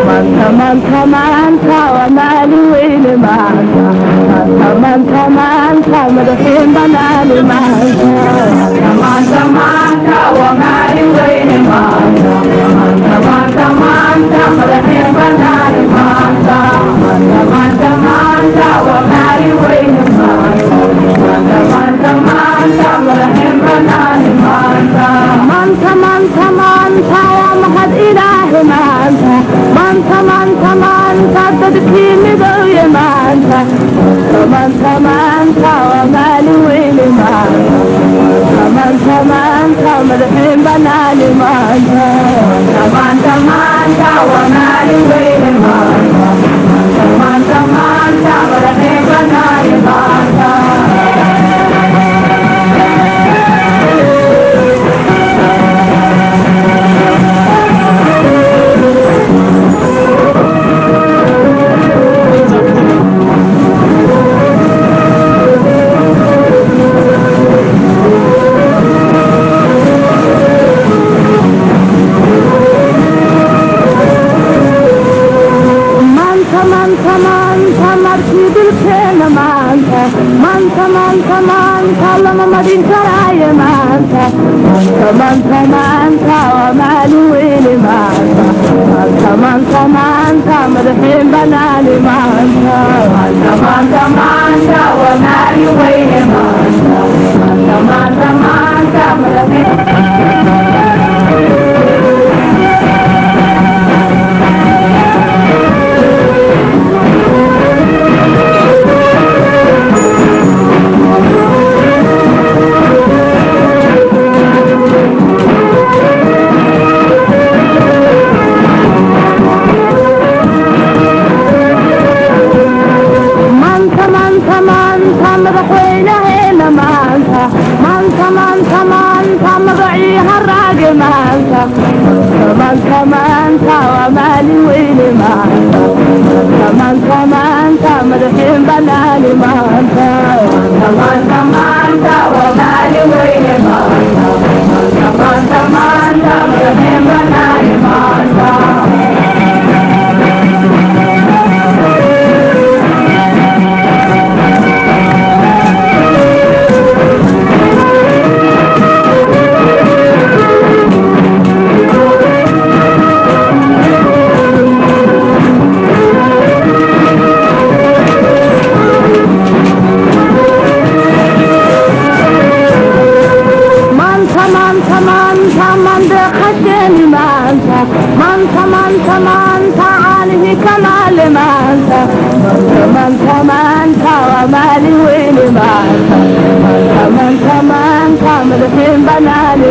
Maanta maanta maanta waa maalin weyne, maanta maanta maanta madaxiin banaani, maanta maanta maanta waa maalin weyne, maanta maanta maanta madaxiin banaani, maanta maanta maanta waa maalin weyne, maanta maanta maanta madaxiin banaani, maanta maanta maanta maanta waa mahad Ilaahi, maanta maanta maanta maanta dadkii midooye, maanta maanta maanta waa maalin weyne, maanta maanta maanta madaxiin banaani, maanta maanta maanta waa maalin weyne, maanta maanta maanta madaxiin banaani, maanta. Maanta maanta maanta markii dulkeena, maanta maanta maanta maanta lama marin karaayo, maanta maanta maanta waa maalin weyne, maanta maanta maanta maanta madaxiin banaani, maanta maanta maanta waa maalin weyne, maanta maanta maanta madaxiin. Maanta maanta maanta madaxweynaheena, maanta maanta maanta maanta magacii haraage, maanta maanta maanta waa maalin weyne, maanta maanta maanta madaxiin banaani, maanta maanta maanta waa maalin weyne, maanta maanta maanta madaxiin banaani, maanta. Maanta maanta maanta mandeeqasheeni, maanta maanta maanta maanta caanihii kamaale, maanta maanta maanta waa maalin weyne, maanta maanta maanta madaxiin banaani,